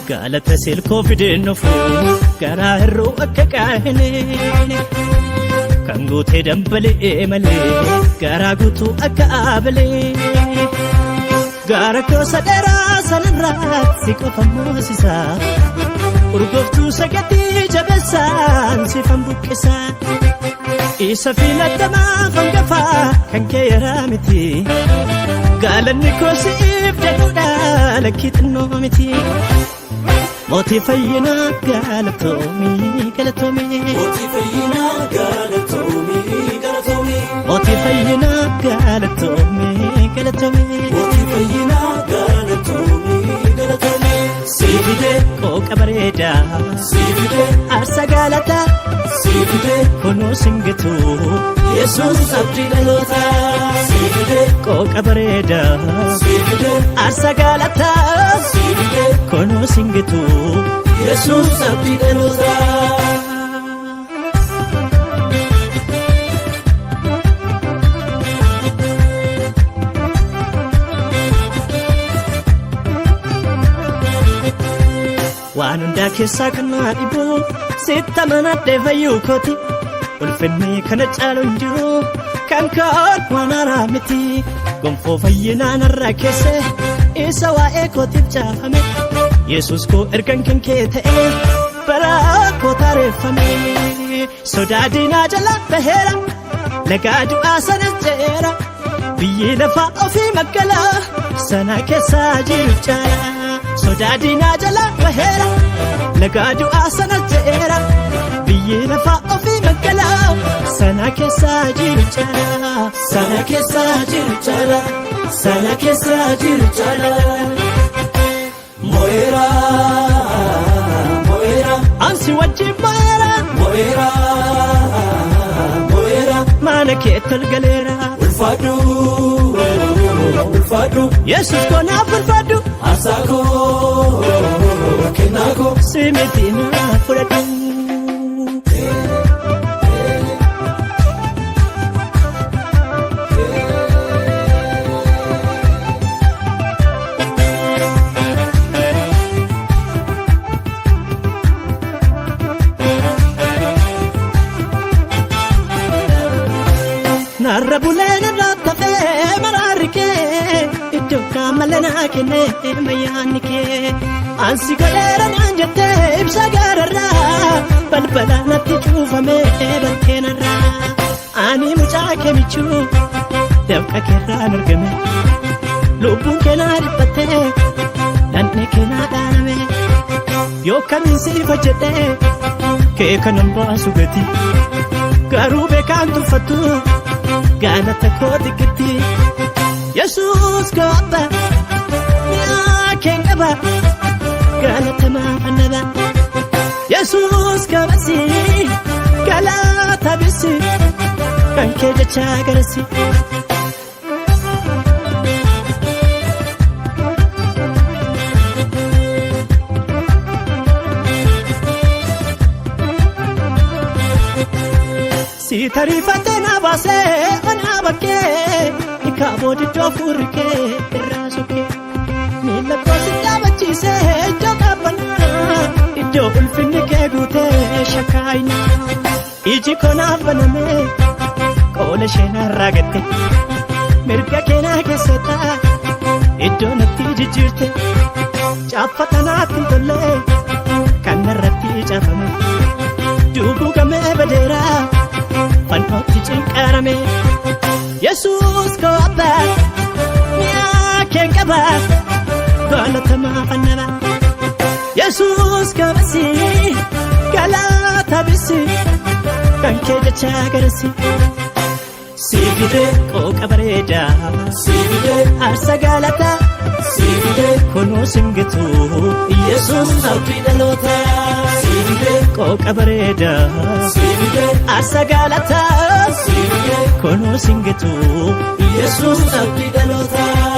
Galata silkoo fideen dhufu garaa hir'uu akka qaahine. Kan guutee dambali'ee malee garaa guutuu akka aabalee. Gaara koosa dheeraa sanarraa si qofa moosisa. Urgooftuu sagatii jabeessaan sifan buqqisa. Isa filatamaa hangafaa kan kee yaraa miti. Galanni koo siif jedhudha lakkii xinnoo miti. Mootii fayyinaa galatoomii galatoomii. Mootii fayyinaa galatoomii galatoomii. Mootii fayyinaa galatoomii galatoomii. Mootii fayyinaa galatoomii galatoomii. Siifidee Qooqa bareedaa siifidee aarsaa galataa siifidee kunoo singitu Yesuus abdii dhalootaa. Siifidee qooqa bareedaa siifidee aarsaa galataa siifidee kunoo singitu Yesuus abdii dhalootaa. Waan hundaa keessaa kan naa dhibu sitta manadhee fayyuu kooti ulfinni kana caalu hin jiru kan ka'an waan haaraa miti gonfoo fayyinaa narraa keesse isa waa'ee kootiif caafame Yesuus koo ergan kan kee ta'e bara koo taareeffame sodaa diinaa jala baheera lagaa du'aa sanas ce'eera biyyi lafaa ofii magaalaa sana keessaa jiru caala sodaa diinaa jala baheera lagaa du'aa sanas ce'eera biyyi lafaa ofii magaalaa sana keessaa jiru caala Sana keessa jiru caala sana keessa jiru caala. Mo'eera mo'eera Ansi wajjin mo'eera mo'eera mo'eera. Mana kee tolgaleera Ulfaadhu ulfaadhu Yesuus koo naaf ulfaadhu aarsaa koo kennaa koo. Simiti naaf fudhadhu. Narra bulee narra tafee maraarri kee iddoo kaamala naa kennee mayyaanni kee. Ansi godheera naan jettee ibsa gaararraa balbala natti cuufamee bakkeenarraa. Ani mucaa kee michuu dafqa keerraan argame lubbuun kee naa dhiphattee dhandhee kee naa dhaaname yoo kamiin siif hojjedhee kee kanan baasu gati garuu beekaan tuffattu galata koo xiqqeetti Yesuus koo abbaa mi'aa keen qaba galata maaf annaba Yesuus kabasi galata bisi kan kee jecha garasi. Si tariifattee na baasee onaa bakkee hiika boodiddoo hafuurri kee irraa sokkee miila koo si dhaabachiisee iddoo qabbanaa iddoo ulfinni kee guutee shakkaayinaa iji koo naaf banamee qoola ishee narraa gatte mirga kee naa keessatti iddoo natti jijjiirte caaffata naatti hin tolle kan narratti caafame duguugamee badeera fannootti cinqarame Yesuus koo abbaa mi'aa keen qaba galatamaa fannaba Yesuus kabasi galata bisi kan kee jecha garasi Siifidee qooqa bareedaa siifidee aarsaa galataa siifidee kunoo singitu Yesuus abdii dhalootaa. Siifidee qooqa bareedaa siifidee aarsaa galataa siifidee kunoo singitu Yesuus abdii dhalootaa.